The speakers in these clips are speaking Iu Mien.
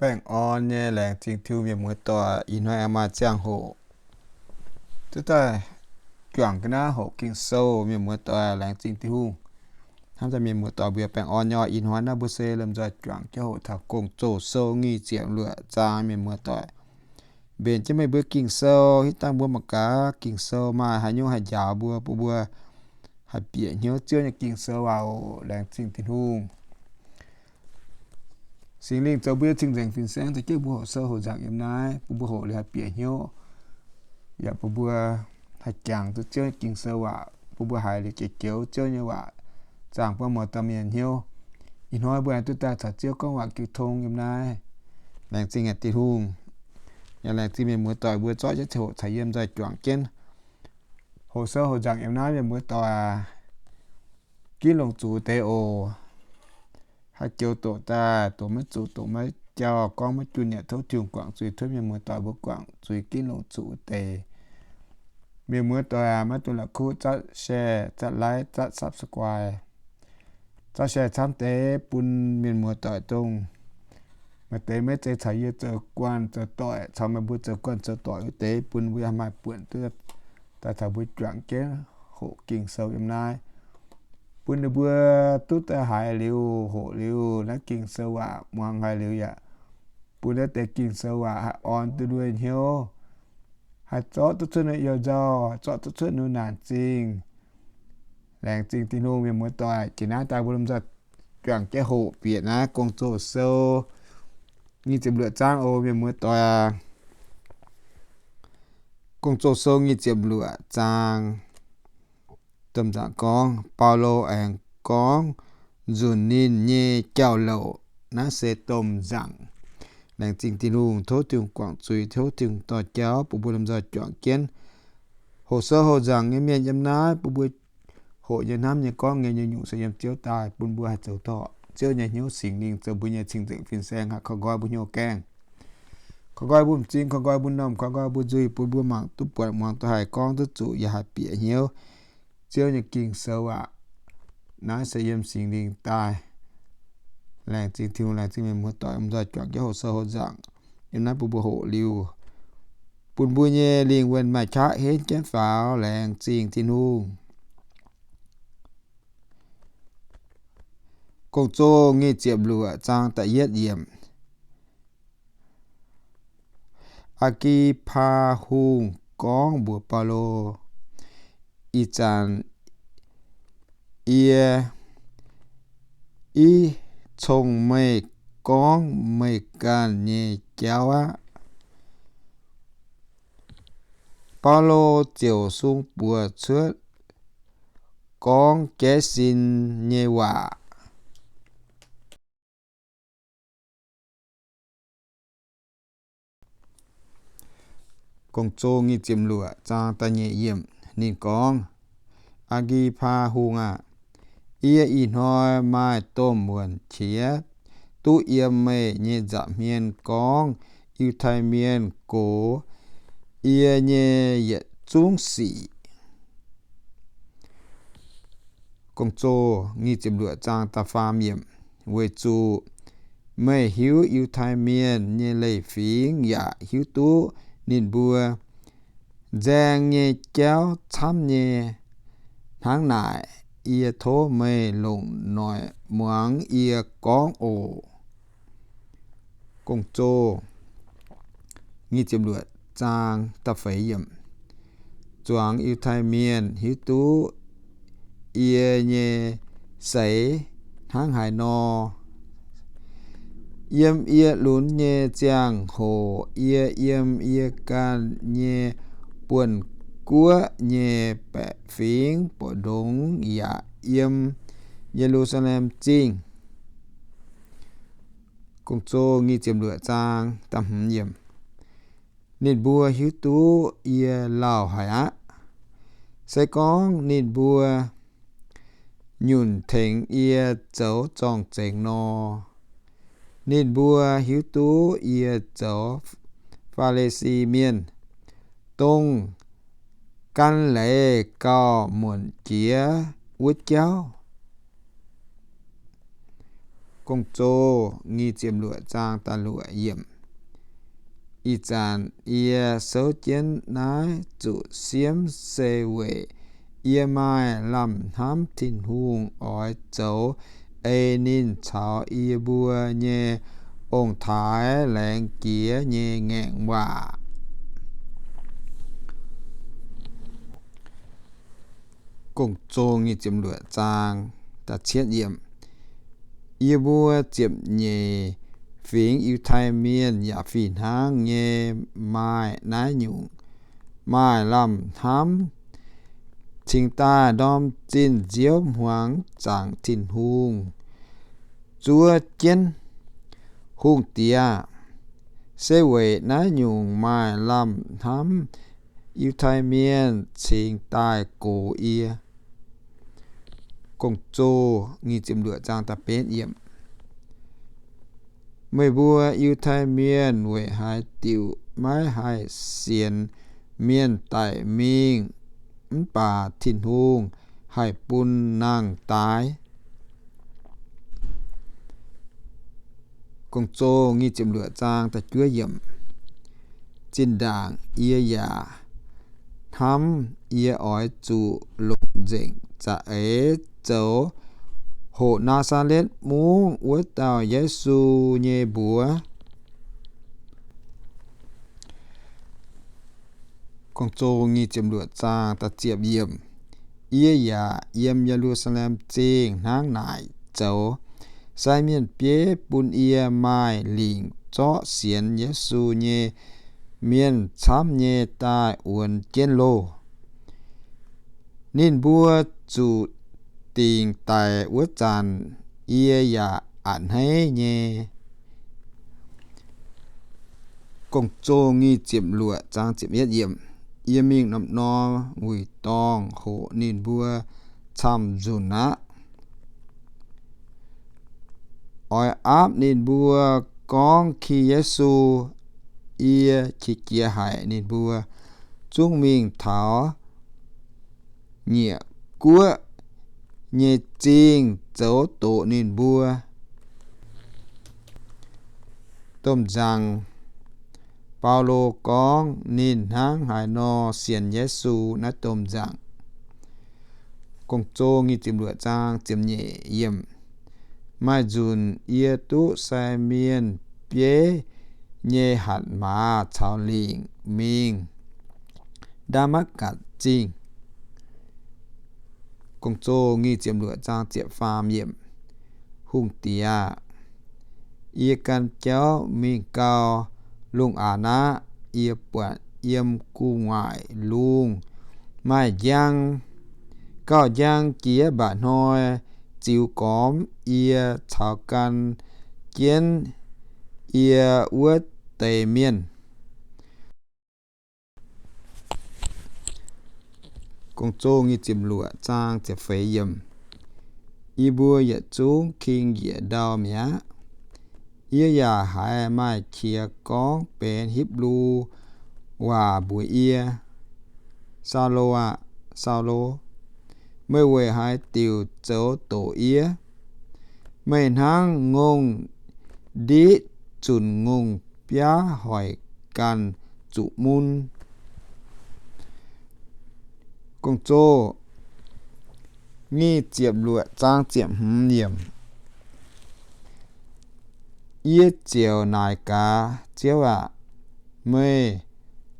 Baengh orn nyei laengz zingh Tin-Hungh, mienh muoz-doic, ih hnoi aengx maaih ziangh hoc duqv daaih juangc ga'naaiv hoqc Ging-Sou. Mienh muoz-doic, laengz zingh Tin-Hungh. Hnamv daaih mienh muoz-doic mbuo baengh orn nyei. Ih hnoi naaiv mbuo se lomh nzoih juangc jienv hoqc taux Gong-Zoh Sou nyic ziepc luoqc zaang. Mienh muoz-doic, mbenc jienv meih mbuo Ging-Sou, hitv dangh mbuo mangc gaax Ging-Sou maaih haaix nyungc haih njaaux mbuo, bun mbuo haih bieqc hnyouv Ziouv nyei Ging-Sou waac oc. Laengz zingh Tin-Hungh. Singx Lingh zoux mbuo nyei cing-nzengc fin-saeng, dorh jienv mbuo hoqc sou hoqc nzaangc yiem naaiv, bun mbuo hoqc liuz haih bieqc hnyouv, yaac bun mbuo haih jangx duqv Ziouv nyei Ging-Sou waac, bun mbuo haiz liuz jiex joux Ziouv nyei waac, zaangh buangv mouz dauh mienh hnyouv. Ih hnoi mbuo aengx duqv daaih caux Ziouv gorngv waac jiu tong yiem naaiv. Laengz zingh haic Tin-Hungh. Yaac laengz zingh mienh muoz-doic mbuo zorqv jienv ziangh hoc caux yie nzoih juangc jienv hoqc sou hoqc nzaangc yiem naaiv. Mienh muoz-doic aac, ginv longc zuqc deix oc. Haaix joux doqc daaih, doqc maiv zuqc, doqc maiv jauh, gorngv maiv junh yaac tov Tin-Hungh guangc zuiz, tov mienh muoz-doic mbuo guangc zuiz, ginv longc zuqc deix. Mienh muoz-doic aac, maiv dungx la'kuqv zatv share, zatv like, zatv subscribe, zatv share camv deix bun mienh muoz-doic dongh maaih deix maiv zeiz caux yie zoux guanh zoux doic, caux meih mbuo zoux guanh zoux doic wuov deix, bun mbuo haih maaih buonc duqv daaih caux mbuo juangc jienv hoqc Ging-Sou yiem naaiv, bun ninh mbuo duqv daaih haiz liuz, hoqc liuz naaiv Ging-Sou waac, muangx haiz liuz yaac bun naaiv deix Ging-Sou waac haih orn duqv ninh mbuo hnyouv, haih zorqv duqv cuotv ninh mbuo you-nzauh, zorqv duqv cuotv ninh mbuo naanc zingh. Laengz zingh Tin-Hungh. Mienh muoz-doic, jiex naaiv daaih mbuo lomh nzoih juangc jienv hoqc bieqc naaiv Gong-Zoh Sou nyic ziepc luoqc zaang oc. Mienh muoz-doic aac, Gong-Zoh Sou nyic ziepc luoqc zaang. Domh nzaangc gorngv, Baulo aengx gorngv nzunc ninh nyei jauv-louc. Naaiv se domh nzaangc. Laengz zingh Tin-Hungh, tov Tin-Hungh guangc zuiz, tov Tin-Hungh dorh jauv bun mbuo lomh nzoih juangc jienv hoqc sou hoqc nzaangc nyei mienh yiem naaiv, bun mbuo hoqc nyei, hnamv nyei, gorngv nyei, nyei nyungc se yiem Ziouv daaih, bun mbuo haih zoux dorh Ziouv nyei hnyouv. Singx Lingh zoux mbuo nyei cing-nzengc fin-saeng, haih koi nqoi mbuo hnyouv gaengh, koi nqoi mbuo m'zing, koi nqoi mbuo normh, koi nqoi mbuo nzuih, bun mbuo mangc duqv buatc, muangx duqv, haih gorngv duqv zuqc, yaac haih bieqc hnyouv Ziouv nyei Ging-Sou waac. Naaiv se yiem Singx Lingh daaih. Laengz zingh Tin-Hungh, laengz zingh mienh muoz-doic lomh nzoih juangc jienv hoqc sou hoqc nzaangc yiem naaiv, bun mbuo hoqc liuz, bun mbuo nyei lingh wuonh maaih qaqv henv jienv faaux. Laengz zingh Tin-Hungh. Gong-Zoh nyic ziepc luoqc zaang da'yietv yiemc. Aa^gi^paa Hungh gorngv mbuox Baulo, Ih zanc yie ih cong meih gorngv meih ganh nyei jauv aqv. Baulo ziouc sung buoz cuotv gorngv jaiv sin nyei waac. Gong-Zoh nyic ziepc luoqc zaang da'nyeic yiemc. Ninh gorngv, Aa^gi^paa Hungh aah! Yie ih hnoi maaih domh wuonh qiex duqv yiem meih nyei nza'hmien gorngv Yiutai Mienh gox yie nyei yietc zungv sic. Gong-Zoh nyic ziepc luoqc zaang da'faam yiemc. Weic zuqc meih hiuv Yiutai Mienh nyei leiz-fingx yaac hiuv duqv ninh mbuo nzaeng nyei jauv camv nyei. Hnangv naaic, yie tov meih longc noic muangx yie gorngv oc. Gong-Zoh nyic ziepc luoqc zaang da'feix yiemc. Zuangx Yiutai Mienh hiuv duqv yie nyei seix hnangv haaix nor. Yiem yie lunx nyei ziangh hoc, yie yiem yie ganh nyei buonv-guoqv nyei baeqc fingx mbu'ndongx yaac yiem Ye^lu^saa^lem Zingh. Gong-Zoh nyic ziepc luoqc zaang da'hmz yiemc. Ninh mbuo hiuv duqv yie lauh haic aqv. Se gorngv ninh mbuo nyunc tengx yie zoux zorng-zengx nor, ninh mbuo hiuv duqv yie zoux Faa^li^si Mienh, dongh gan leiz gauh muonc jiex wuov jauv. Gong-Zoh nyic ziepc luoqc zaang da'luoqc yiemc. Ih zanc yie souv jienv naaiv zuqc siemv se weic yie maaih lamh hnamv Tin-Hungh oix zoux ei ninh caux yie mbuo nyei ong-taaix laengz jiex nyei ngaengc waac. Gong-Zoh nyic ziepc luoqc zaang da'cietv yiemc. Yie mbuo ziepc nyeic fingx Yiutai Mienh yaac fih hnangv nyei maaih naaiv nyungc, maaih lamh hnamv, cingx daaih ndorm zinh nziouv hmuangx zaangc Tin-Hungh zuov jienv. Hungh diex aah! Se weic naaiv nyungc maaih lamh hnamv Yiutai Mienh cingx daaih gox yie. Gong-Zoh nyic ziepc luoqc zaang da'betv yiemc. Meih mbuo Yiutai Mienh weic haaix diuc maiv haih sienx mienh daic mingh, mv baac Tin-Hungh haih bun nangh daaih? Gong-Zoh nyic ziepc luoqc zaang da'juov yiemc. Zinh ndaangc yie yaac hnamv yie oix zuqc longc nzengc za'eix zoux hoqc Naa^saa^letv Mungv wuov dauh Yesu nyei mbuox. Gong-Zoh nyic ziepc luoqc zaang da'ziepc yiemc. Yie yaac yiem Ye^lu^saa^lem Zingh hnangv naaic zoux. Sai mienh bieiv bun yie maaih lingc zorqv sienx Yesu nyei mienh camv nyei daaih wuonx jienv loh. Ninh mbuo zuqc dingc daic wuov zanc, yie yaac a'hneiv nyei. Gong-Zoh nyic ziepc luoqc zaang ziepc yietv yiemc. Yie mingh norm-norm wuic dorngh hoqc ninh mbuo camv-nzunc aqv. Oix aapv ninh mbuo gorngv ki Yesu. Yie qiex jiez haic ninh mbuo zungv mingh taux nyiec guoqv nyei zingh zoux doqc ninh mbuo. Domh nzaangc Baulo gorngv ninh hnangv haaix nor sienx Yesu naaiv domh nzaangc. Gong-Zoh nyic ziepc luoqc zaang ziepc nyeic yiemc. Maaih nzunc yie duqv sai mienh bieiv nyei hatc maaz caux lingc mingh Ndaa^matv^gatc Zingh. Gong-Zoh nyic ziepc luoqc zaang ziepc faam yiemc. Hungh diex aah! Yie gan jauv mingh gau, lungh aanx aqv, yie buatc yiem gu'nguaaic lungh maaih njang. Gauh njang jiex mba'hnoi ziux gormx yie caux gan jienv yie wuov deix mienh. Gong-Zoh nyic ziepc luoqc zaang ziepc feix yiemc. Yie mbuo yietc zungv king njiec ndau mi'aqv. Yie yaac haiz maaih qiex gorngv benx Hipv^lu Waac mbuox yie, Saulo aah! Saulo, meih weic haaix diuc zoux doqc yie? Meih hnangv ngongh ndiqv zunc ngongh biaav hoic ganh zuqc mun. Gong-Zoh nyic ziepc luoqc zaang ziepc hmz yiemc. Yie ziouc naaic gaax, Ziouv aah! Meih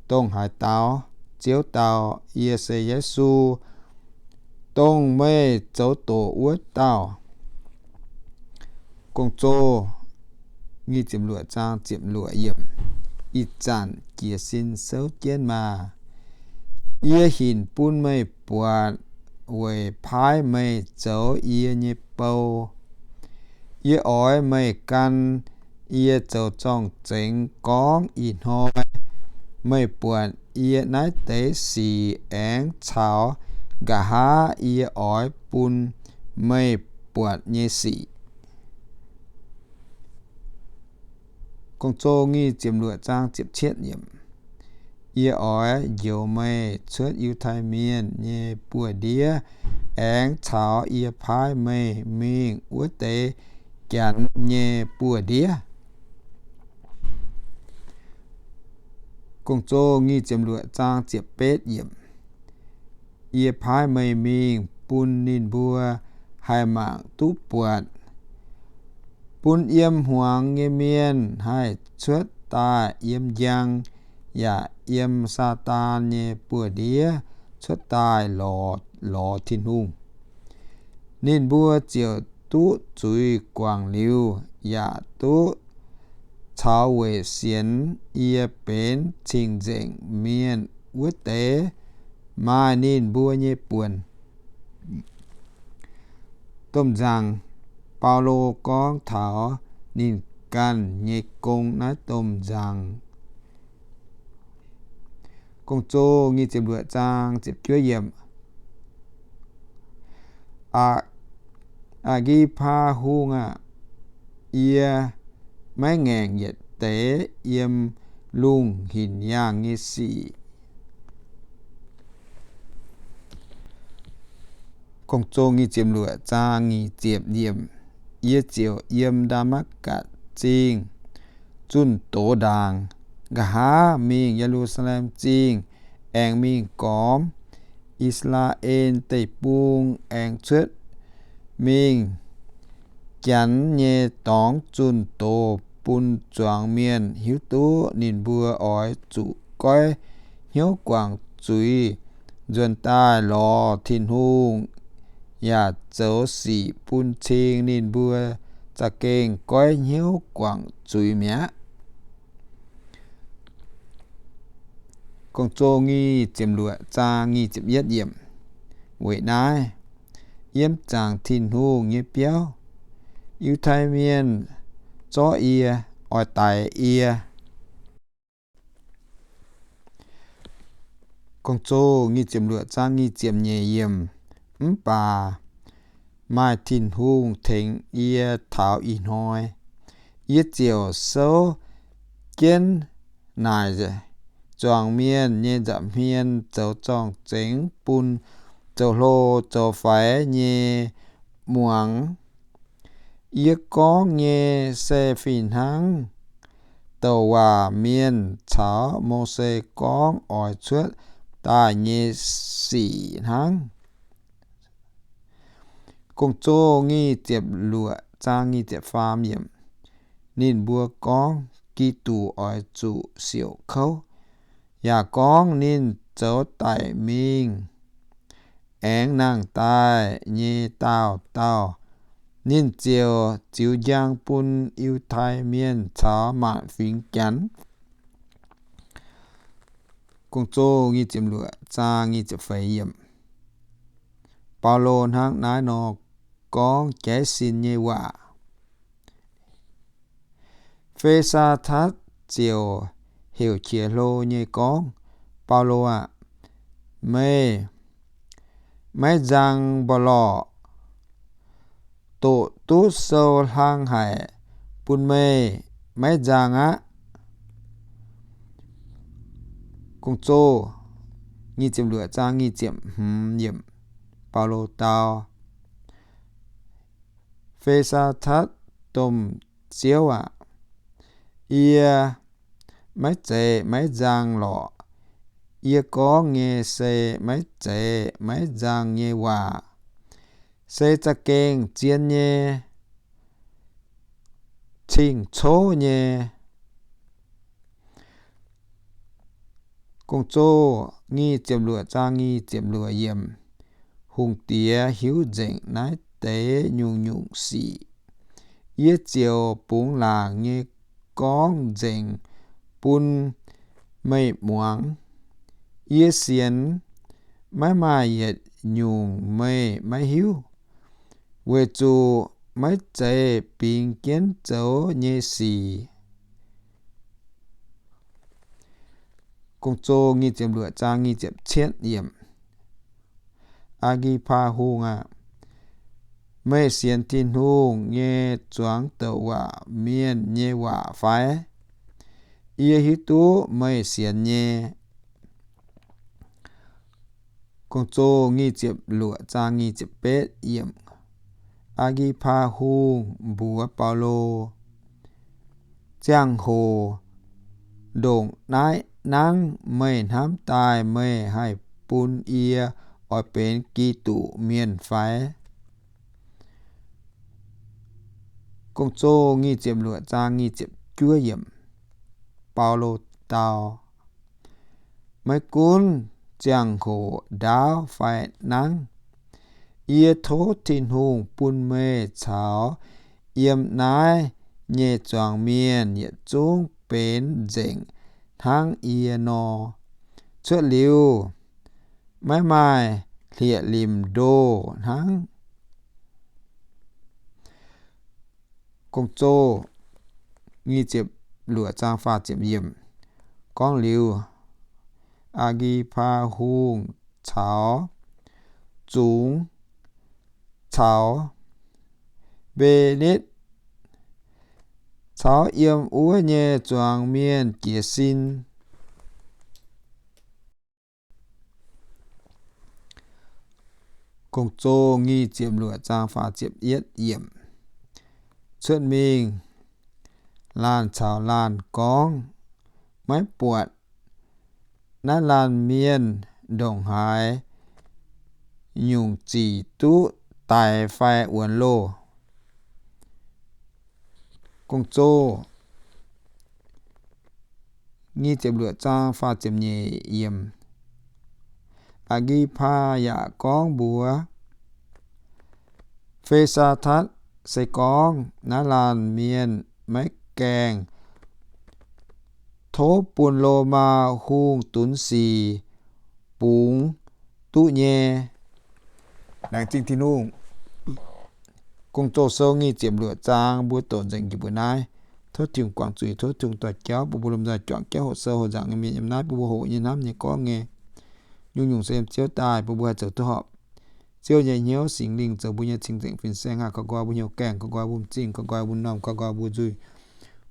dongh haaix dauh? Ziouv dau, Yie se Yesu, dongh meih zoux doqc wuov dauh. Gong-Zoh nyic ziepc luoqc zaang ziepc luoqc yiemc. Ih zanc jiez sin souv jienv maah! Yie hinc bun meih buatc weic paaiv meih zoux yie nyei bou. Yie oix meih gan yie zoux zorng-zengx gorngv ih hnoi meih buatc yie naaiv deix sic aengx caux nqa'haav yie oix bun meih buatc nyei sic. Gong-Zoh nyic ziepc luoqc zaang ziepc cietv yiemc. Yie oix njoux meih cuotv Yiutai Mienh nyei buoz-ndiev aengx caux yie paaiv meih mingh wuov deix Janx nyei buoz-ndiev. Gong-Zoh nyic ziepc luoqc zaang ziepc betv yiemc. Yie paaiv meih mingh bun ninh mbuo haih mangc duqv buatc, bun yiem hmuangx nyei mienh haih cuotv daaih yiem njang, yaac yiem Saadaan nyei buoz-ndiev cuotv daaih lorz, lorz Tin-Hungh. Ninh mbuo ziouc duqv zuiz guangc liuz, yaac duqv caux weic sienx yie benx cing-nzengc mienh wuov deix maaih ninh mbuo nyei buonc. Domh nzaangc, Baulo gorngv taux ninh ganh nyei gong naaiv domh nzaangc. Gong-Zoh nyic ziepc luoqc zaang ziepc juov yiemc. Aa, Aa^gi^paa Hungh aah! Yie maiv ngaengc yietc deix yiem lungh hinc yaangh nyei sic. Gong-Zoh nyic ziepc luoqc zaang nyic ziepc yiemc. Yie ziouc yiem Ndaa^matv^gatc Zingh zunh doz ndaangc, nqa'haav mingh Ye^lu^saa^lem Zingh, aengx mingh gormx I^saa^laa^en Deic-Bung, aengx cuotv mingh Janx nyei dorngx zunh doz bun zuangx mienh hiuv duqv ninh mbuo oix zuqc goiv hnyouv guangc zuiz, nzuonx daaih lorz Tin-Hungh, yaac zoux sic bun cing ninh mbuo za'gengh goiv hnyouv guangc zuiz mi'aqv. Gong-Zoh nyic ziepc luoqc zaang nyic ziepc yietv yiemc. Weic naaiv, yiem zaangc Tin-Hungh nyei biauv, Yiutai Mienh zorqv yie, oix daix yie. Gong-Zoh nyic ziepc luoqc zaang nyic ziepc nyeic yiemc. Mv baac maaih Tin-Hungh tengx yie taux ih hnoi, yie ziouc souv jienv naaic zuangx mienh nyei nza'hmien zoux zorng-zengx bun zoux hlo zoux faix nyei muangx. Yie gorngv nyei se fih hnangv douc waac mienh caux Mose gorngv oix cuotv daaih nyei sic hnangv. Gong-Zoh nyic ziepc luoqc zaang nyic ziepc faam yiemc. Ninh mbuo gorngv Giduc oix zuqc siouc kouv, yaac gorngv ninh zoux daic mingh aengx nangh daaih nyei daauh dauh, ninh ziouc ziux njang bun Yiutai Mienh caux maanc fingx Janx. Gong-Zoh nyic ziepc luoqc zaang nyic ziepc feix yiemc. Baulo hnangv naaiv nor gorngv jaiv sin nyei waac. Fe^saa^tatv ziouc heuc qiex hlo nyei gorngv, Baulo aah! Meih maiv nzang mbu'lorqc. Doqc duqv sou hlang haic bun meih maiv nzang aqv. Gong-Zoh nyic ziepc luoqc zaang nyic ziepc hmz yiemc. Baulo dau, Fe^saa^tatv domh ziouv aah! Yie maiv zeiz maiv nzang lorqc. Yie gorngv nyei se maiv zeiz maiv nzang nyei waac, se za'gengh zien nyei, cing-coqv nyei. Gong-Zoh nyic ziepc luoqc zaang nyic ziepc luoqc yiemc. Hungh Diex hiuv nzengc naaiv deix nyungc-nyungc sic. Yie ziouc bungx laangc nyei gorngv nzengc bun meih muangx. Yie sienx maiv maaih yietc nyungc meih maiv hiuv, weic zuqc maiv zeiz bingx jienv zoux nyei sic. Gong-Zoh nyic ziepc luoqc zaang nyic ziepc cietv yiemc. Aa^gi^paa Hungh aah! Meih sienx Tin-Hungh nyei zuangx douc waac mienh nyei waac fai? Yie hiuv duqv meih sienx nyei. Gong-Zoh nyic ziepc luoqc zaang nyic ziepc betv yiemc. Aa^gi^paa Hungh mbuox Baulo, Ziangh hoc ndongc naaiv nangv meih hnamv daaih meih haih bun yie oix benx Giduc mienh fai? Baulo dau, Maiv gunv ziangh hoc ndaauv fai nangv, yie tov Tin-Hungh bun meih caux yiem naaiv nyei zuangx mienh yietc zungv benx nzengc hnangv yie nor. Cuotv liuz, maiv maaih hlieqv-limc ndoh hnangv. Gorngv liuz, Aa^gi^paa Hungh caux zungx caux Mbe^nitv caux yiem wuov nyei zuangx mienh jiez sin. Cuotv mingh, laanh caux laanh gorngv, Maiv buatc naaiv laanh mienh ndongc haaix nyungc zic duqv daix fai wuonx loh? Aa^gi^paa yaac gorngv mbuox Fe^saa^tatv, Se gorngv naaiv laanh mienh maiv gaengh tov bun Lomaa hungh dunx sic bungx duqv nyei. Laengz zingh Tin-Hungh. Gong-Zoh sou nyic ziepc luoqc zaang mbuo doqc nzengc njiec mbuo naaiv. Tov Tin-Hungh guangc zuiz, tov Tin-Hungh dorh jauv bun mbuo lomh nzoih juangc jienv hoqc sou hoqc nzangc nyei mienh yiem naaiv, bun mbuo hoqc nyei hnamv nyei gorngv nyei, nyungc-nyungc se yiem Ziouv daaih, bun mbuo haih zoux duqv horpc Ziouv nyei hnyouv. Singx Lingh zoux mbuo nyei cing-nzengc fin-saeng, haih koi nqoi mbuo hnyouv gaengh, koi nqoi mbuo m'zing, koi nqoi mbuo m'normh, koi nqoi mbuo nzuih,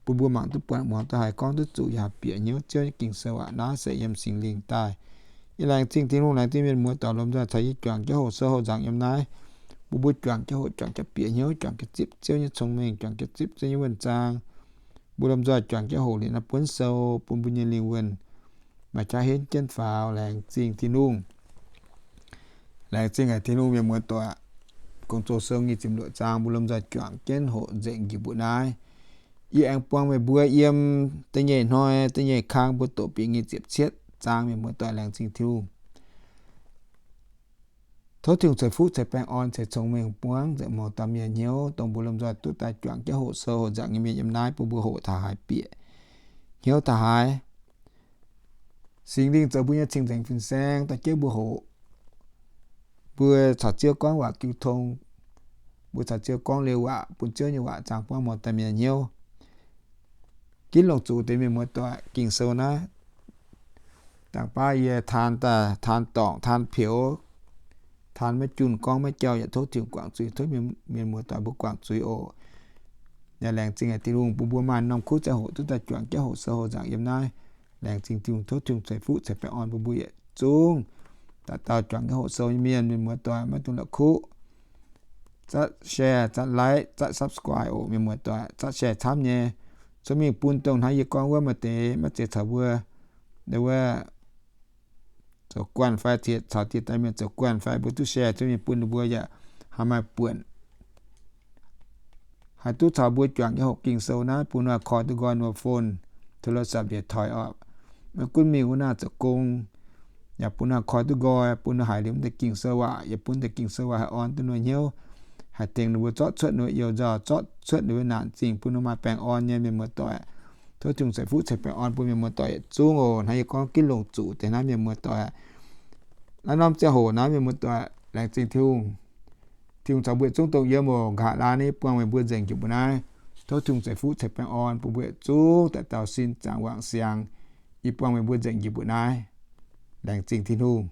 bun mbuo mangc duqv buatc, muangx duqv haiz, gorngv duqv zuqc, yaac haih bieqc hnyouv Ziouv nyei Ging-Sou aac. Naaiv se yiem Singx Lingh daaih. Yie laengz zingh Tin-Hungh, laengz zingh mienh muoz-doic lomh nzoih caux yie juangc jienv hoqc sou hoqc nzangc yiem naaiv. Bun mbuo juangc jienv hoqc, juangc jienv bieqc hnyouv, juangc jienv zipv Ziouv nyei cong-mengh, juangc jienv zipv Ziouv nyei wuonh zaang. Mbuo lomh nzoih juangc jienv hoqc liuz naaiv buonv sou, bun mbuo nyei lingh wuonh maaih qaqv henv jienv faaux. Laengz zingh Tin-Hungh. Laengz zingh haic Tin-Hungh, mienh muoz-doic. Gong-Zoh sou nyic ziepc luoqc zaang mbuo lomh nzoih juangc jienv hoqc nzengc njiec mbuo naaiv. Yie aengx buangh meih mbuo yiem da'nyeic hnoi, da'nyeic kang mbuo doqc bieqc nyic ziepc cietv zaang, mienh muoz-doic. Laengz zingh Tin-Hungh. Tov Tin-Hungh ceix fuqv ceix baengh orn ceix cong-mengh buangv nzengc mouz dauh mienh hnyouv, dongh mbuo lomh nzoih duqv daaih juangc jienv hoqc sou hoqc nzangc nyei mienh yiem naaiv, bun mbuo hoqc taux haaix bieqc hnyouv taux haaix. Singx Lingh zoux mbuo nyei cing-nzengc fin-saeng dorh jienv mbuo hoqc. Mbuo caux Ziouv gorngv waac jiu tong, mbuo caux Ziouv gorngv liuz waac, bun Ziouv nyei waac zaangh buangv mouz dauh mienh hnyouv. Ginv longc zuqc deix, mienh muoz-doic. Ging-Sou naaiv dangh baav yie taan daaih, taan dorngc, taan peux, taan maiv junh, gorngv maiv jauh, yaac tov Tin-Hungh guangc zuiz, tov mienh muoz-doic mbuo guangc zuiz oc. Yaac laengz zingh haic Tin-Hungh bun mbuo maaih norm kuv ziangh hoc duqv daaih juangc jienv hoqc sou hoqc nzangc yiem naaiv. Laengz zingh Tin-Hungh, tov Tin-Hungh ceix fuqv ceix baengh orn bun mbuo yietc zungv dauh dauh juangc jienv hoqc sou nyei mienh. Mienh muoz-doic maiv dungx la'kuqv zatv share, zatv like, zatv subscribe oc, mienh muoz-doic. Zatv share camv nyei, cong-mengh bun dongh hnangv yie gorngv wuov maaih deix maiv zeiz caux mbuo, wuov, zoux guanh fai caux dieh daaih mienh zoux guanh fai mbuo duqv share, cong-mengh bun ninh mbuo yaac haih maaih buonc, haih duqv caux mbuo juangc jienv hoqc Ging-Sou naaiv, bun ninh haih koi duqv nqoi ninh mbuo phone, โทรศัพท์ yietc toic oc. Maiv gunv mingh wuov naaiv zoux gong, yaac bun ninh haih koi duqv nqoi, bun ninh haiz liuz mv deix Ging-Sou waac, yaac bun deix Ging-Sou waac haih orn duqv ninh mbuo hnyouv, haih tengx ninh mbuo zorqv cuotv ninh mbuo you nzauh, zorqv cuotv ninh mbuo naanc zingh, bun ninh maaih baengh orn nyei, mienh muoz-doic. Tov Tin-Hungh ceix fuqv ceix baengh orn bun mienh muoz-doic yietc zungv oc. Hnangv yie gorngv ginv longc zuqc deix naaiv, mienh muoz-doic. Naaiv norm ziangh hoc naaiv, mienh muoz-doic, laengz zingh Tin-Hungh. Tin-Hungh caux mbuo yietc zungv dongh yiem oc. Nqa'haav laanh yie buangh meih mbuo nzengc njiec mbuo naaiv. Tov Tin-Hungh ceix fuqv ceix baengh orn bun mbuo yietc zungv daaih dauh sin zaangc wangc siangx. Yie buangh meih mbuo nzengc njiec mbuo naaiv. Laengz zingh Tin-Hungh.